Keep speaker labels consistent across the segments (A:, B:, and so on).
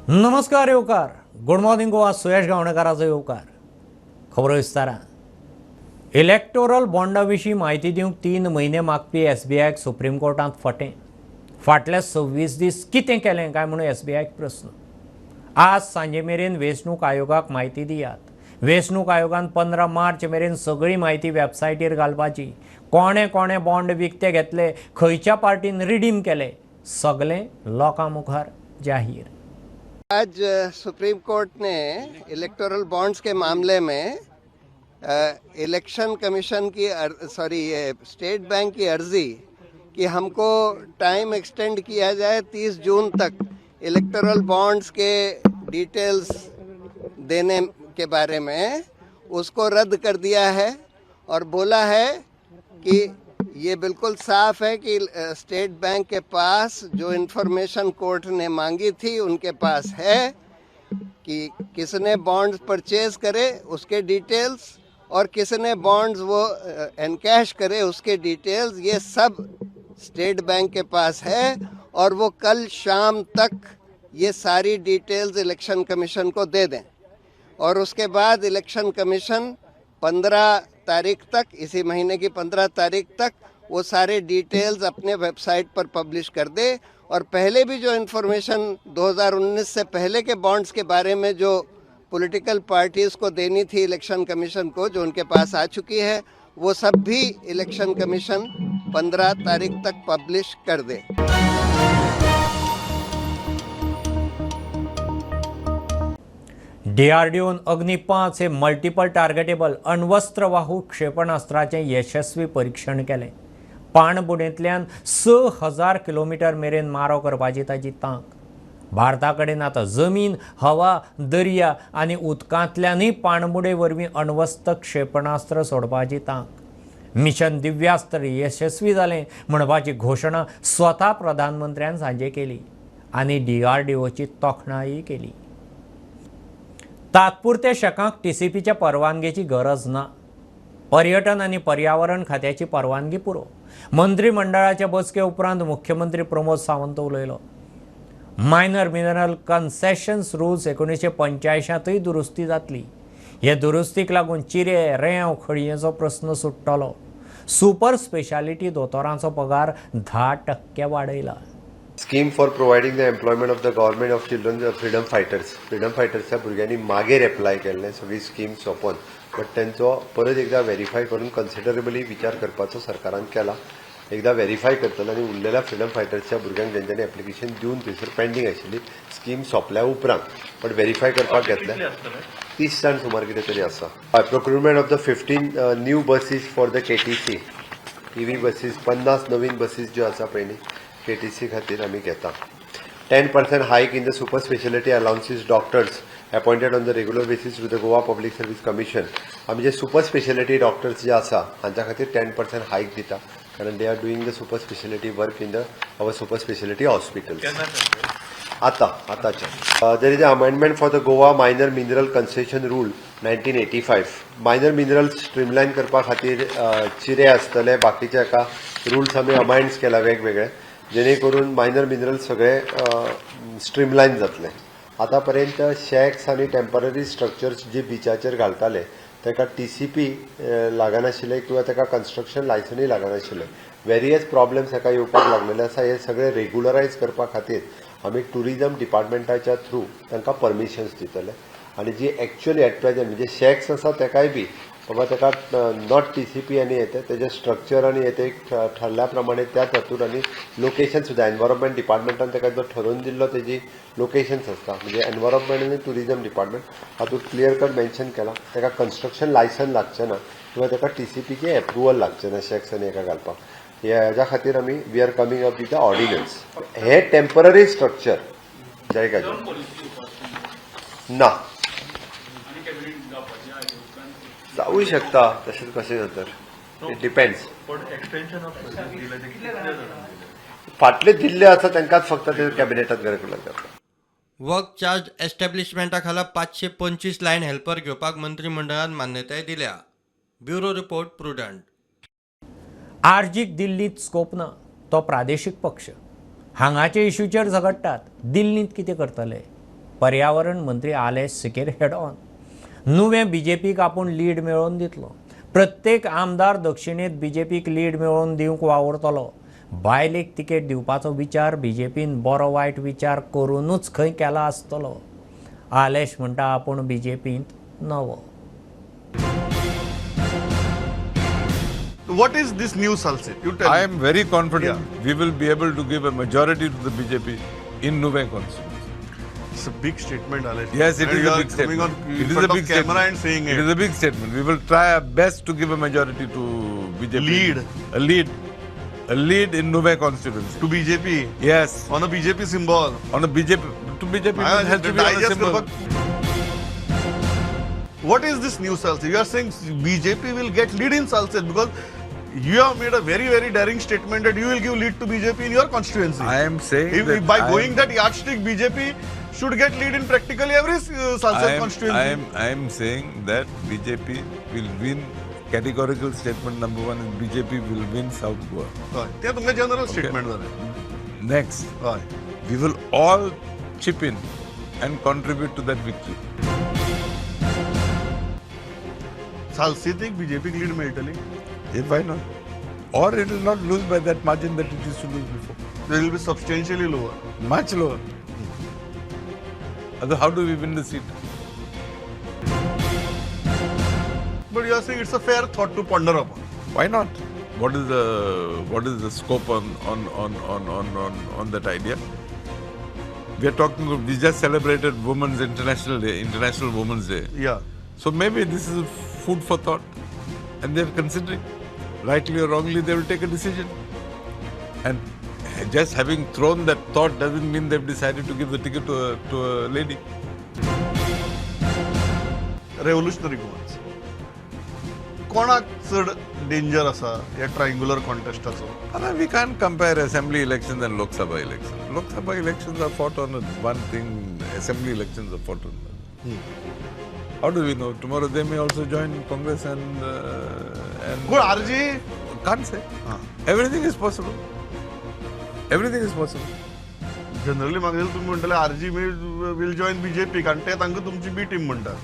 A: नमस्कार येवकार. Good morning Goa, सुयश गावणेकाराचो येवकार. खबरो विस्तारान. इलेक्टोरल बॉन्डा विशीं म्हायती दिवंक 3 म्हयने मागपी एसबीआयक सुप्रीम कोर्टांत फटें. फाटले 26 दीस कितें केलें काय म्हणून एसबीआयक प्रस्न. आज सांजे मेरेन वेंचणूक आयोगाक म्हायती दियात. वेंचणूक आयोगान 15 मार्च मेरेन सगळी म्हायती वेबसायटीर घालपाची. कोणे कोणे बॉन्ड विकते घेतले, खंयच्या पार्टीन रिडीम केले, सगळें लोकां मुखार जाहीर.
B: आज सुप्रीम कोर्ट ने इलेक्टोरल बॉन्ड्स के मामले में इलेक्शन कमीशन की, सॉरी, ये स्टेट बैंक की अर्जी कि हमको टाइम एक्सटेंड किया जाए 30 जून तक इलेक्टोरल बॉन्ड्स के डिटेल्स देने के बारे में, उसको रद्द कर दिया है और बोला है कि ये बिल्कुल साफ है कि स्टेट बैंक के पास जो इन्फॉर्मेशन कोर्ट ने मांगी थी उनके पास है कि किसने बॉन्ड्स परचेज करे उसके डिटेल्स और किसने बॉन्ड्स वो एनकैश करे उसके डिटेल्स, ये सब स्टेट बैंक के पास है और वो कल शाम तक ये सारी डिटेल्स इलेक्शन कमीशन को दे दें और उसके बाद इलेक्शन कमीशन 15 तारीख तक, इसी महीने की 15 तारीख तक वो सारे डिटेल्स अपने वेबसाइट पर पब्लिश कर दे। और पहले भी जो इन्फॉर्मेशन 2019 से पहले के बॉन्ड्स के बारे में जो पॉलिटिकल पार्टीज़ को देनी थी इलेक्शन कमीशन को, जो उनके पास आ चुकी है, वो सब भी इलेक्शन कमीशन 15 तारीख तक पब्लिश कर दे।
A: डीआरडीओन अग्नी 5 हे मल्टिपल टार्गेटेबल अण्वस्त्रवाहू क्षेपणास्त्राचें यशस्वी परीक्षण केलें. पाणबुडेंतल्यान 6000 किलोमिटर मेरेन मारो करपाची ताची तांक. भारता कडेन आतां जमीन, हवा, दर्या आनी उदकांतल्यानूय पाणबुडे वरवीं अण्वस्त्र क्षेपणास्त्र सोडपाची तांक. मिशन दिव्यास्त्र यशस्वी जालें म्हणपाची घोशणा स्वता प्रधानमंत्र्यान सांजे केली आनी डीआरडीओची तोखणाय केली. तात्पुरते शॅकांक टीसीपीच्या परवानगेची गरज ना. पर्यटन आनी पर्यावरण खात्याची परवानगी पुरो. मंत्रीमंडळाच्या बसके उपरांत मुख्यमंत्री प्रमोद सावंत उलयलो. मायनर मिनरल कन्सेशन्स रुल्स 1985तूय दुरुस्ती जातली. हे दुरुस्तीक लागून चिरे, रेंव, खळयेचो प्रस्न सुट्टलो. सुपर स्पेशालिटी दोतोरांचो पगार 10% वाडयला.
C: Scheme for providing the employment of the government of children freedom fighters. Freedom फायटर्सच्या भुरग्यांनी मागीर एप्लाय केल्लें सगळी स्कीम सोंपोन, बट तेंचो परत एकदा व्हेरीफाय करून कन्सिडरेबली विचार करपाचो सरकारान केला. एकदा व्हेरीफाय करतले आनी उरलेल्या फ्रिडम फायटर्सच्या भुरग्यांक जेंच्यांनी एप्लिकेशन दिवन थंयसर पेंडींग आशिल्ली स्कीम सोंपल्या उपरांत, बट व्हेरीफाय करपाक घेतले. 30 जाण सुमार कितें तरी आसा. हय, procurement of the 15 new buses for the KTC, EV buses, 50 Naveen buses ज्यो आसा पळय न्ही, केटीसी खातीर आमी घेता. 10% hike in the super speciality allowances doctors appointed on the regular basis with the Goa Public Service Commission. आमी जे super speciality doctors जे आसा हांच्या खातीर 10% हायक दिता, कारण they are doing the super speciality work in the our super speciality hospitals. आता आताच्या there is a amendment for the Goa Minor Mineral Concession Rule 1985. Minor mineral streamline करपा खातीर चिरे आसतले, बाकीचे हाका रुल्स आमी अमेंड्स केला वेगवेगळे, जेणे करून मायनर मिनरल सगळे स्ट्रीमलायन जातले. आतां पर्यंत शॅक्स आनी टेम्पररी स्ट्रक्चर्स जी बिचाचेर घालताले ताका टीसीपी लागनाशिल्ले किंवा ताका कन्स्ट्रक्शन लायसनूय लागनाशिल्लें. वेरियस प्रॉब्लेम्स हाका येवपाक लागलेले आसा. हे सगळे रेगुलरायज करपा खातीर आमी टुरिजम डिपार्टमेंटाच्या थ्रू तांकां परमिशन्स दितले आनी जी एक्च्युअली एट प्रेझेंट म्हणजे शॅक्स आसा ताकाय बी बाबा ताका not TCP आनी येते तेजें स्ट्रक्चर आनी येते एक ठरल्या प्रमाणे त्याच हातून आनी लोकेशन सुद्दां एनवायरमेंट डिपार्टमेंटान ताका जो ठरोवन दिल्लो तेजी लोकेशन्स आसता, म्हणजे एनवायरमेंट आनी टुरिजम डिपार्टमेंट हातूंत क्लियर कट मेन्शन केला. ताका कन्स्ट्रक्शन लायसन लागचें ना किंवा ताका टीसीपीचें एप्रुवल लागचें ना शॅक्स आनी हेका घालपाक. हेज्या खातीर आमी we are coming up with the ordinance. हे टेम्पररी स्ट्रक्चर जायकाचे ना जावूय शकता, तशेंच कशें तर it depends.
D: पण एक्सटेन्शन ऑफ सर्वीस दिले ते कितले जाणांक दिले?
C: फाटले दिल्ले आसा तांकांच फक्त ते कॅबिनेटात रेगुलर करता.
E: वर्क चार्ज एस्टॅब्लिशमेंटा खाला 525 लायन हेल्पर घेवपाक मंत्रिमंडळान मान्यताय दिल्या. Bureau report, Prudent.
A: आरजीक दिल्लींत स्कोप ना. तो प्रादेशीक पक्ष. हांगाचे इशूचेर झगडटात, दिल्लींत कितें करतले? पर्यावरण मंत्री आलेश सिकेर हेड ऑन. नुवें बीजेपीक आपूण लीड मेळोवन दितलो. प्रत्येक आमदार दक्षिणेंत बीजेपीक लीड मेळोवन दिवंक वावुरतलो. बायलेक तिकेट दिवपाचो विचार बीजेपीन बरो वायट विचार करूनूच खंय केला आसतलो. आलेश म्हणटा आपूण बीजेपींत नवो.
F: What is this new Salcete? You tell
G: I
F: me.
G: am very confident we will be able to give a majority to the BJP in Nuvem constituency.
F: It's a big statement, Alesh.
G: Yes, it
F: And
G: is
F: you
G: a
F: are
G: big
F: coming
G: statement.
F: On in
G: It is
F: front
G: a big
F: of camera
G: statement.
F: and saying
G: It
F: it.
G: is a big statement. We will try our best to give a majority to BJP.
F: Lead.
G: A lead. A lead in Nuvem constituency.
F: To BJP.
G: Yes.
F: On a BJP symbol.
G: On a BJP. To BJP,
F: I
G: it has to be on a
F: digest
G: symbol.
F: What is this new Salcete? You are saying BJP will get lead in Salcete because you have made a very, very daring statement that you will give lead to BJP in your constituency.
G: I am saying
F: If,
G: that
F: by
G: I
F: going
G: am-
F: that yardstick, BJP should get lead in practically every Salcete constituency.
G: I am saying that BJP will win. Categorical statement number one is BJP will win South Goa.
F: हय, ते तुमगे general statement जालें.
G: Next,
F: हय.
G: we will all chip in and contribute to that victory.
F: सालसेतीक बीजेपीक lead मेळटली.
G: If why not? Or it will not lose by that margin that it used to lose before.
F: They will be substantially lower.
G: Much lower. Otherwise, how do we win the seat?
F: But you are saying it's a fair thought to ponder upon.
G: Why not? What is the scope on that idea? We are talking. We just celebrated Women's International Day, International Women's Day.
F: Yeah.
G: So maybe this is food for thought, and they are considering, rightly or wrongly, they will take a decision. And just having thrown that thought doesn't mean they've decided to give the ticket to a lady.
F: Revolutionary Goans. कोणाक चड danger आसा ह्या triangular कॉन्टेस्टाचो?
G: We can't compare assembly elections and Lok Sabha elections. Lok Sabha elections are fought on one thing, assembly elections are fought on another. How do we know? Tomorrow they may also join Congress and
F: कोण RG?
G: Can't say. Everything is possible. Everything is possible.
F: Generally म्हाका दिसता तुमी म्हणटले RG will join BJP कारण ते तांकां तुमची बी team म्हणटात.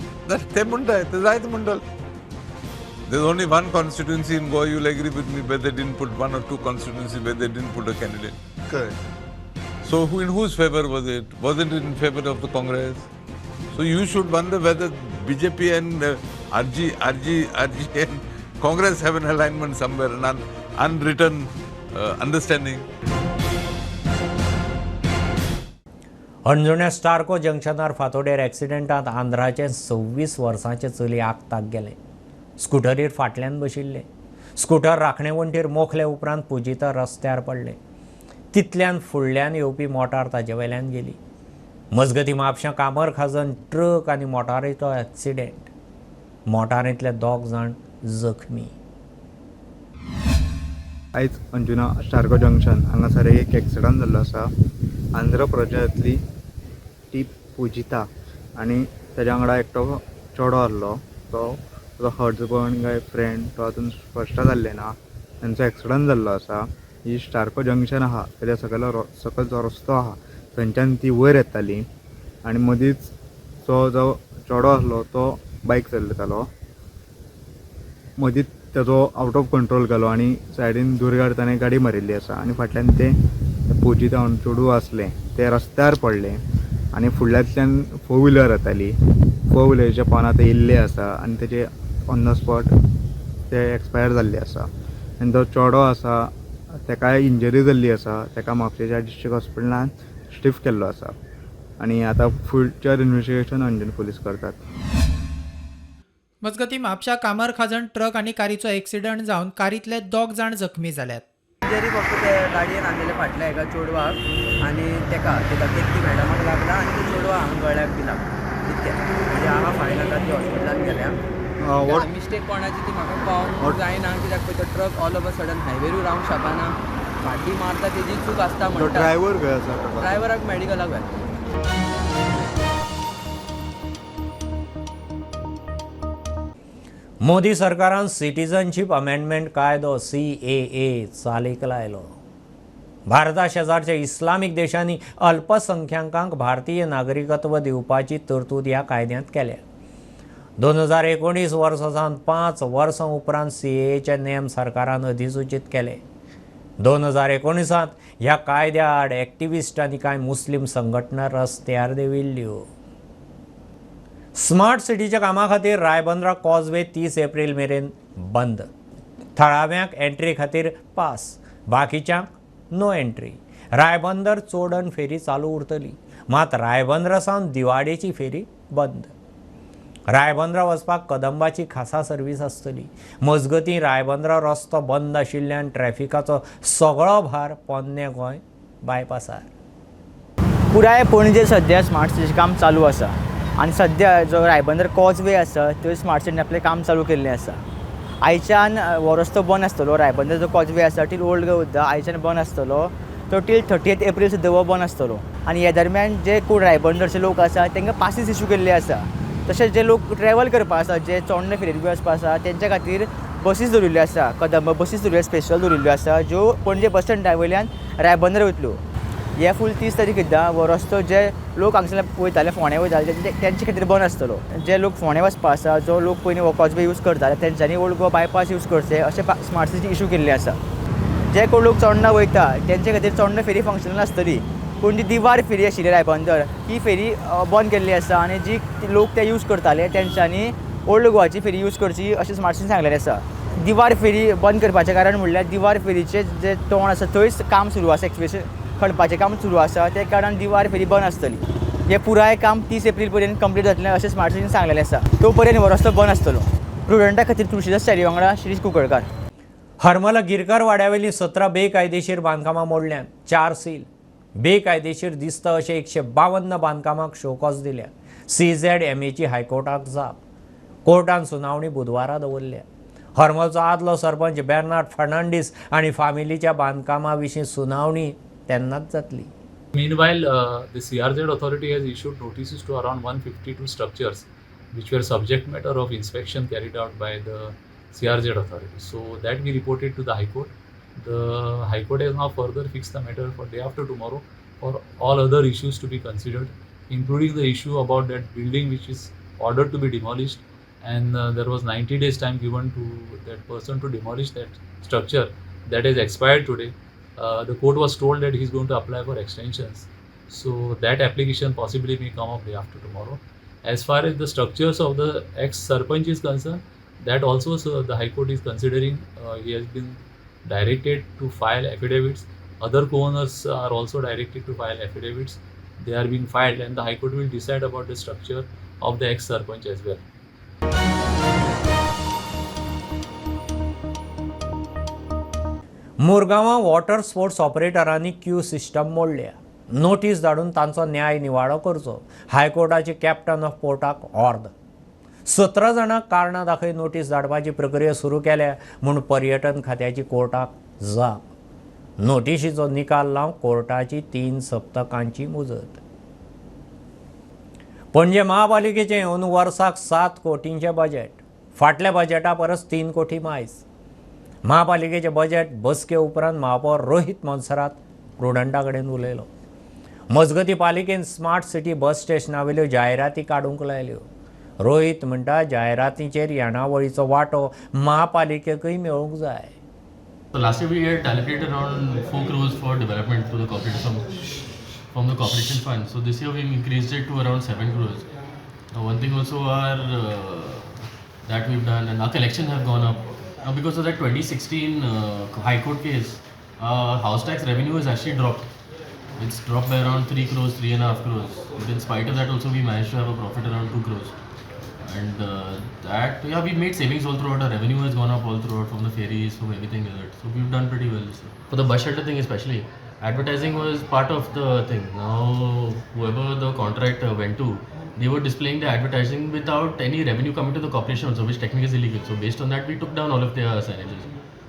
G: ते म्हणटाय, ते जायते म्हणटाले. There's only one constituency in Goa, you'll agree with me, where they didn't put one or two constituencies where they didn't put a candidate.
F: Correct.
G: So in whose favor was it? Wasn't it in favor of the Congress? So you should wonder whether BJP and RG and Congress have an alignment somewhere, an unwritten understanding.
A: Anjuna स्टार्को जंक्शनार फातोडेर एक्सिडेंटांत आंध्राचें 26 वर्सांचें चली आगताक गेलें. स्कुटरीर फाटल्यान बशिल्लें. Scooter राखणे वण्टीर मोखले उपरांत पुजिता रस्त्यार पडलें. तितल्यान फुडल्यान येवपी मोटार ताजे वेल्यान गेली. मजगती म्हापशां कामर खाजन ट्रक आनी मोटारीचो एक्सिडेंट. मोटारींतले 2 जाण जखमी.
H: आयज अंजुना स्टार्को जंक्शन हांगासर एक एक्सिडंट जाल्लो आसा. आंध्र प्रदेशांतली ती पुजिता आनी ताज्या वांगडा एकटो चेडो आहलो, तो ताजो हजबंड काय फ्रेंड तो आजून स्पश्ट जाल्लें ना. तांचो एक्सिडंट जाल्लो आसा. ही स्टार्को जंक्शन आहा ताज्या सकयल सकयल जो रस्तो आहा थंयच्यान ती वयर येताली आनी मदींच तो जो चेडो आसलो तो बायक चलयतालो. मदींच ताजो आवट ऑफ कंट्रोल गेलो आनी सायडीन दुर्गार ताणें गाडी मारिल्ली आसा आनी फाटल्यान तें पुजिता चेडूं आसलें तें रस्त्यार पडलें आनी फुडल्यांतल्यान फोर व्हिलर येताली. फोर व्हिलरीच्या पोंदा तें येयल्लें आसा आनी तेजे ऑन the spot ते एक्सपायर जाल्ले आसा. आनी तो चेडो आसा ताकाय इंजरी जाल्ली आसा. ताका म्हापशेच्या डिस्ट्रिक्ट हॉस्पिटलान शिफ्ट केल्लो आसा आनी आतां फ्युचर इन्वेस्टिगेशन अंजुना पुलीस करतात.
I: मजगती म्हापशा कामर खाजन ट्रक आनी कारीचो एक्सिडंट जावन कारींतले 2 जाण जखमी जाल्यात.
J: इंजरी फक्त ते गाडयेन आणलेले फाटल्या एका चेडवाक आनी तेका केतकी मॅडमाक लागला आनी ते चेडवा हांगा गळ्याक बी लागला इतकें. म्हणजे हांगा फायन आतां ती हॉस्पिटलान गेल्या. मिस्टेक कोणाची ती म्हाका कळोंक जायना, कित्याक पळय तो truck all of a sudden हायवेरूय रावंक शकना, फाटीं मारता तेजी चूक आसता म्हणटा.
H: ड्रायव्हर खंय आसा?
J: ड्रायव्हराक मेडिकलाक व्हेला.
A: मोदी सरकारान सिटीजनशीप अमेंडमेंट कायदो CAA चालीक लायलो. भारता शेजारच्या इस्लामीक देशांनी अल्पसंख्याकांक भारतीय नागरिकत्व दिवपाची तरतूद ह्या कायद्यांत केल्या. 2019 वर्सा सावन 5 वर्सां उपरांत सीएएचे नेम सरकारान अधिसूचीत केले. 2019 ह्या कायद्या आड एक्टिविस्ट आनी कांय मुस्लीम संघटना रस्त्यार देंविल्ल्यो. स्मार्ट सिटीच्या कामा खातीर रायबंदरा कॉजवे 30 एप्रील मेरेन बंद. थळाव्यांक एंट्री खातीर पास, बाकीच्यांक no entry. Ribandar Chodan ferry चालू उरतली, मात रायबंदरा सावन दिवाडेची फेरी बंद. रायबंदरा वचपाक कदंबाची खासा सर्वीस आसतली. मजगतीं रायबंदरा रस्तो बंद आशिल्ल्यान ट्रॅफिकाचो सगळो भार पोन्ने गोंय बायपासार.
K: पुराय पणजे सद्या स्मार्ट सिटीचें काम चालू आसा आनी सद्या जो रायबंदर कॉजवे आसा थंय स्मार्ट सिटीन आपलें काम चालू केल्लें आसा. आयच्यान हो रस्तो बंद आसतलो. रायबंदर जो कॉजवे आसा टील ओल्ड गोवा उरता, आयच्यान बंद आसतलो तो टील 30 एप्रील सुद्दां हो बंद आसतलो. आनी ह्या दरम्यान जे कोण रायबंदरचे लोक आसा तांकां पासीस इशू केल्ले आसा. तशेंच जे लोक ट्रॅवल करपा आसा, जे चोडणा फेरयेक बी वचपा आसा तेंच्या खातीर बसीस दवरिल्ल्यो आसा, कदंब बसीस दवरिल्ल्यो, स्पेशल दवरिल्ल्यो आसा ज्यो पणजे बस स्टँडा वयल्यान रायबंदर वयतल्यो. हे फूल 30 तारीख सुद्दां हो रस्तो जे लोक हांगसरल्यान वयताले फोंड्या वयताले तेंचे खातीर बंद आसतलो. जे लोक फोंड्या वचपा आसा, जो लोक पयलीं हो कॉजवे यूज करताले तेंच्यांनी ओल्ड गोवा बायपास यूज करचे अशें स्मार्ट सिटी इशू केल्ले आसा. जे कोण लोक चोडणा वयता तेंचे खातीर चोडणा फेरी फंक्शनल आसतली, पूण जी दिवार फेरी आशिल्ली रायबंदर ही फेरी बंद केल्ली आसा आनी जी लोक ते यूज करताले तेंच्यांनी ओल्ड गोवाची फेरी यूज करची अशें स्मार्ट सिटीन सांगलेलें आसा. दिवार फेरी बंद करपाचें कारण म्हणल्यार दिवार फेरीचें जें तोंड आसा थंयच काम सुरू आसा, एक्सप्रेशन खणपाचें काम सुरू आसा, ते कारणान दिवार फेरी बंद आसतली. हें पुराय काम 30 एप्रील पर्यंत कंप्लीट जातलें अशें स्मार्ट सिटीन सांगलेलें आसा. तो पर्यंत हो रस्तो बंद आसतलो. प्रुडंटा खातीर तुळशीदास च्यारी वांगडा शिरीष कुंकळकार.
A: हरमला गिरकर वाड्यावेली 17 बेकायदेशीर बांदकामां मोडल्यान, 4 सील. बेकायदेशीर दिसता अशें 152 बांदकामाक शोकॉज दिल्या. CZMAची हायकोर्टाक जाप. कोर्टान सुनावणी बुधवारा दवरल्या. हरमलचो आदलो सरपंच बेर्नार्ड फर्नांडीस आनी फामिलीच्या बांदकामा विशीं सुनावणी तेन्नाच जातली.
L: Meanwhile, the CRZ authority has issued notices to around 152 structures which were subject matter of inspection carried out by the CRZ authority. So that we reported to the High Court. The High Court has now further fixed the matter for day after tomorrow for all other issues to be considered, including the issue about that building which is ordered to be demolished, and there was 90 days time given to that person to demolish that structure that has expired today. The court was told that he is going to apply for extensions, so that application possibly may come up day after tomorrow. As far as the structures of the ex-sarpanch is concerned, that also so the High Court is considering. He has been directed to file affidavits. Other co-owners are also directed to file affidavits. They are being filed, and the High Court will decide about the structure of the ex-sarpanch as well.
A: मुरगांवां water sports ऑपरेटरांनी Q system मोडल्या. Notice धाडून तांचो न्याय निवाडो करचो. हायकोर्टाची captain of पोर्टाक ऑर्द. 17 जाणांक कारणां दाखय नोटीस धाडपाची प्रक्रिया सुरू केल्या म्हूण पर्यटन खात्याची कोर्टाक जाप. नोटिशीचो निकाल लावंक कोर्टाची 3 सप्तकांची मुजत. पणजे महापालिकेचें अंदू वर्साक 7 कोटींचें बजेट. फाटल्या बजेटा परस 3 कोटी मायज. महापालिकेचें बजेट बसके उपरांत महापौर रोहित मोन्सेरात प्रुडंटा कडेन उलयलो. मजगतीं पालिकेन स्मार्ट सिटी बस स्टेशनावेल्यो जायराती काडूंक लायल्यो. रोहित म्हणटा जायरातींचेर येणावळीचो वांटो महापालिकेकूय मेळूंक जाय.
M: So last year we had allocated around 4 crores for development through the corporation from the corporation fund. So this year we increased it to around 7 crores. Now one thing also are that we've done, and our collection have gone up. Now because of that 2016 High Court case, house tax revenue has actually dropped. It's dropped by around 3 crores, 3.5 crores. But in spite of that also we managed to have a profit around 2 crores. And that, yeah, we've made savings all throughout. Our revenue has gone up all throughout from the ferries, from everything like that. So we've done pretty well this year. For the bus shelter thing especially, advertising was part of the thing. Now, whoever the contract went to, they were displaying the advertising without any revenue coming to the corporation also, which technically is illegal. So based on that, we took down all of their signages.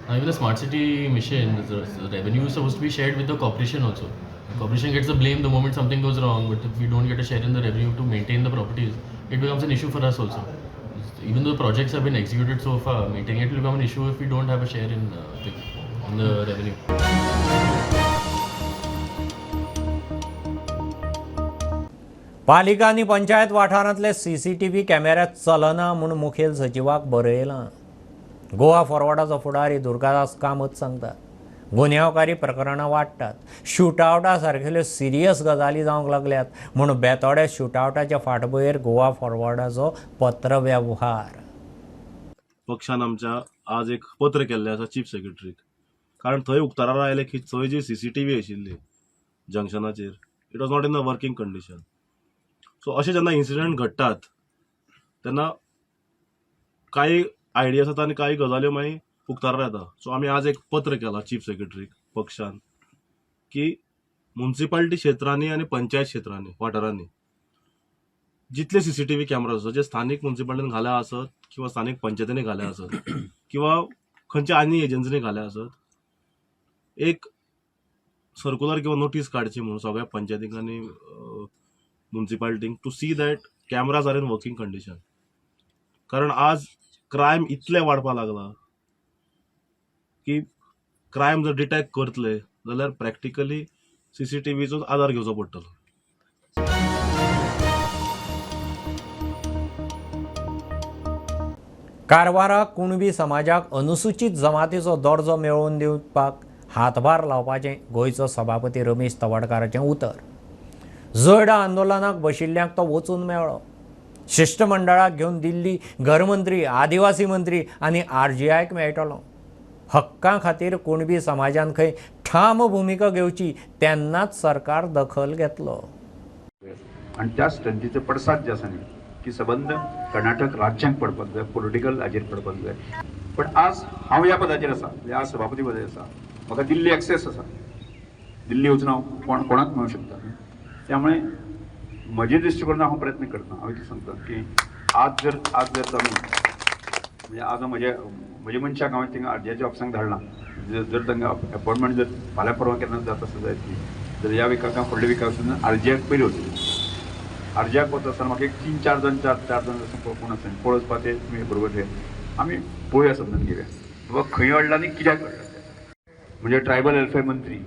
M: Now even the smart city mission, the revenue is supposed to be shared with the corporation also. The corporation gets the blame the moment something goes wrong, but if we don't get a share in the revenue to maintain the properties, it becomes an issue for us also. Even though the projects have been executed so far, maintaining it will become an issue if we don't have a share in the revenue.
A: पालिका आनी पंचायत वाठारांतले CCTV कॅमेरे चलना म्हूण मुखेल सचिवाक बरयलां. गोवा फॉरवर्डाचो फुडारी दुर्गादास कामत सांगता, गुन्यांवकारी प्रकरणां वाडटात, शुटआवटा सारकेल्यो सिरियस गजाली जावंक लागल्यात म्हूण बेतोडे शुटआवटाच्या फाटभुंयेर गोवा फॉरवर्डाचो पत्रवेव्हार.
N: पक्षान आमच्या आज एक पत्र केल्लें आसा चीफ सेक्रेटरीक, कारण थंय उक्ताडार आयलें की थंय जी सीसीटीव्ही आशिल्ली जंक्शनाचेर, it was not in a working condition. So अशें जेन्ना इन्सिडंट घडटात तेन्ना कांय आयडियास आतां आनी कांय गजाल्यो मागीर उक्ताडार येता. सो आमी आज एक पत्र केलां चीफ सेक्रेटरीक पक्षान की मुन्सिपालिटी क्षेत्रांनी आनी पंचायत क्षेत्रांनी वाठारांनी जितले सीसीटीव्ही कॅमेरा आसत, जे स्थानीक मुन्सिपालिटीन घाल्या आसत किंवा स्थानीक पंचायतींनी घाल्या आसत किंवा खंयच्या आनी एजन्सीनी घाल्या आसत, एक सर्कुलर किंवा नोटीस काडची म्हणून सगळ्या पंचायतींक आनी मुन्सिपालिटींक, to see that cameras are in working condition. कारण आज क्रायम इतले वाडपाक लागला की क्रायम जर डिटेक्ट करतले जाल्यार प्रॅक्टिकली सीसीटीव्हीचो आदार घेवचो पडटलो.
A: कारवाराक कुणबी समाजाक अनुसूचित जमातीचो दर्जो मेळोवन दिवपाक हातभार लावपाचें गोंयचो सभापती रमेश तवडकाराचें उतर. जोयडा आंदोलनाक बशिल्ल्यांक तो वचून मेळ्ळो. शिश्टमंडळाक घेवन दिल्ली घरमंत्री, आदिवासी मंत्री आनी आरजीआयक मेळटलो. हक्कां खातीर कुणबी समाजान खंय ठाम भुमिका घेवची तेन्नाच सरकार दखल घेतलो.
O: आनी त्या स्ट्रेंथीचो पडसाद जे आसा न्ही की सबंद कर्नाटक राज्यांक पडपाक जाय, पॉलिटिकल हाजेर पडपाक जाय. पण आज हांव ह्या पदाचेर आसा, आज सभापती पदाचेर आसा, म्हाका दिल्ली एक्सेस आसा, दिल्ली वचून हांव कोणाक मेळूंक शकता. त्यामुळे म्हजे दृश्टिकोनान हांव प्रयत्न करता. हांव इतलें सांगता की आज जर जामी म्हणजे आज म्हजे मनशाक हांवें थिंगा आरजीआयच्या ऑफिसांक धाडलां, जर तांकां अपॉयंटमेंट जर फाल्यां परवां केन्ना जाता आसत जायत न्ही जाल्यार ह्या विकाक हांव फुडल्या विकाक वचून आरजीआयक पयलीं वतलें. आरजीआयक वता आसतना म्हाका एक 3-4 जाण 4 जाण कोण आसा कोण वचपा ते तुमी बरोबर आमी पळोवया, समजून घेवया बाबा खंय अडला आनी कित्याक अडला. म्हणजे ट्रायबल वेलफेअर मंत्री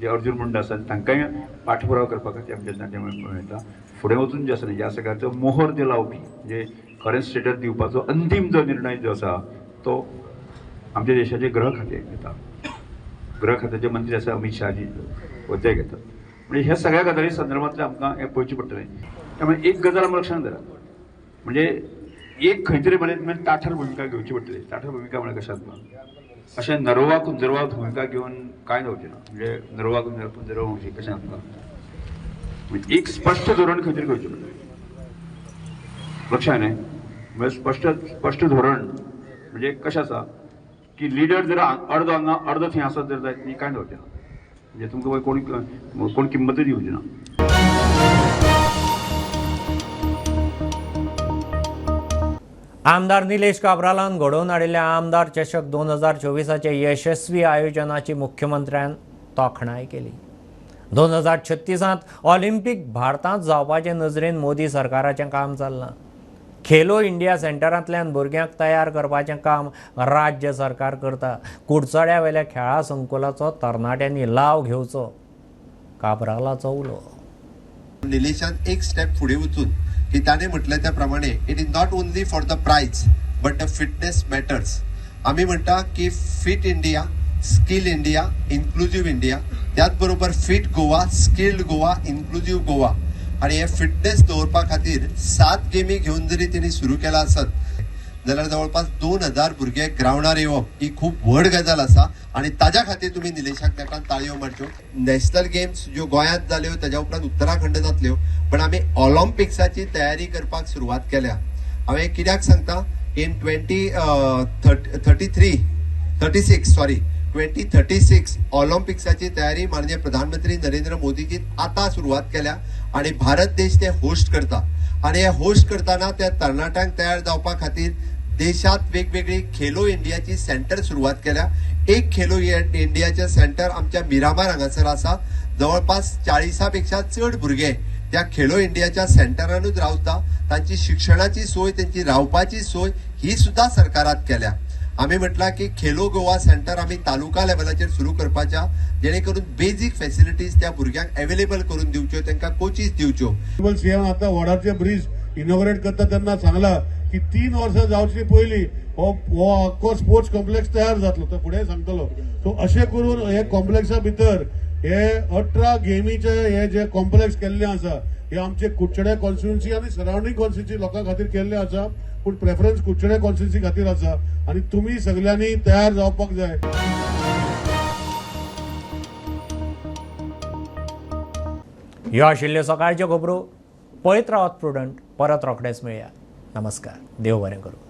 O: जे अर्जुन मुंडा आसा तांकांय पाठपुरावा करपा खातीर आमच्या जाणटे मेळटा. फुडें वचून जे आसा न्ही ह्या सगळ्याचो मोहर जे लावपी म्हणजे खरें स्टेटस दिवपाचो अंतीम जो निर्णय जो आसा तो आमच्या देशाचे गृह खातें घेता. गृह खात्याचे मंत्री आसा अमीत शहाजी ते घेतात. म्हणजे ह्या सगळ्या गजाली संदर्भांतले आमकां हें पळोवचें पडटलें. त्यामुळे एक गजाल आमकां लक्षांत धरात, म्हणजे एक खंय तरी बरें तुमी ताठर भुमिका घेवची पडटली. ताठर भुमिका म्हळ्यार कशें आसता, अशें नरवा कुंजरवा भुमिका घेवन कांय जावचें ना. म्हणजे नरवा कुंजरवा म्हणचे कशें आसता, म्हणजे एक स्पश्ट धोरण खंय तरी घेवचें पडटलें. लक्षात न्ही, म्हणजे स्पश्ट धोरण म्हणजे कशें आसा की लिडर जर अर्दो हांगा अर्दो थंय आसत जर जायत न्ही कांय जावचें ना. म्हणजे तुमकां कोण कोण किंमतूय दिवची ना.
A: आमदार निलेश काब्रालान घडोवन हाडिल्ल्या आमदार चषक 2024 यशस्वी आयोजनाची मुख्यमंत्र्यान तोखणाय केली. 2036 ऑलिम्पीक भारतांत जावपाचे नजरेन मोदी सरकाराचें काम चल्लां. खेलो इंडिया सेंटरांतल्यान भुरग्यांक तयार करपाचें काम राज्य सरकार करता. कुडचड्या वेल्या खेळा संकुलाचो तरणाट्यांनी लाव घेवचो, काब्रालाचो उलो.
C: निलेशान एक स्टेप फुडें वचून की ताणें म्हटलें त्या प्रमाणे it is not only for the prize but the fitness matters. आमी म्हणटा की fit India, skill India, inclusive India, त्याच बरोबर fit Goa, skilled Goa, inclusive Goa. आनी हे फिटनेस दवरपा खातीर 7 गेमी घेवन जरी तेणी सुरू केला आसत जाल्यार जवळपास 2000 भुरगे ग्रावंडार येवप ही खूब व्हड गजाल आसा आनी ताज्या खातीर तुमी निलेशाक नेटान ताळयो मारच्यो. नॅशनल गेम्स ज्यो गोंयांत जाल्यो ताज्या उपरांत उत्तराखंड जातल्यो, पण आमी ऑलिम्पिक्साची तयारी करपाक सुरवात केल्या. हांवें कित्याक सांगता, इन 2036 ऑलिम्पिक्साची तयारी माननीय प्रधानमंत्री नरेंद्र मोदीजीन आतां सुरवात केल्या आनी भारत देश ते होस्ट करता. आनी हे होस्ट करतना त्या तरणाट्यांक तयार जावपा खातीर देशांत वेगवेगळी खेलो इंडियाची सेंटर सुरवात केल्या. एक खेलो इंडियाचें सेंटर आमच्या मिरामार हांगासर आसा. जवळपास 40 पेक्षा चड भुरगे त्या खेलो इंडियाच्या सेंटरानूच रावता. तांची शिक्षणाची सोय, तांची रावपाची सोय ही सुद्दां सरकारात केल्या. आमी म्हटलां की खेलो गोवा सेंटर आमी तालुका लेवलाचेर सुरू करपाच्या, जेणे करून बेजीक फॅसिलिटीज त्या भुरग्यांक एवेलेबल करून दिवच्यो, तांकां कोचीस दिवच्यो.
P: सीएम आतां वडारचे ब्रीज इनॉग्रेट करता तेन्ना सांगला की 3 वर्सां जावचे पयलीं हो आख्खो स्पोर्ट्स कॉम्प्लेक्स तयार जातलो, तो फुडें सांगतलो. सो अशें करून हे कॉम्प्लेक्सा भितर हे 18 गेमीचे हे जे कॉम्प्लेक्स केल्ले आसा हे आमचे कुडचडे कॉन्स्टिट्युन्सी आनी सरावंडींग कॉन्स्टिट्युन्सी लोकां खातीर केल्ले आसा, पूण प्रेफरन्स कुडचडे कॉन्स्टिट्युन्सी खातीर आसा आनी तुमी सगल्यांनी तयार जावपाक जाय.
A: ह्यो आशिल्ल्यो सकाळच्यो खबरो. पळयत रावात प्रुडंट. परत रोखडेच मेळया. नमस्कार. देव बरें करूं.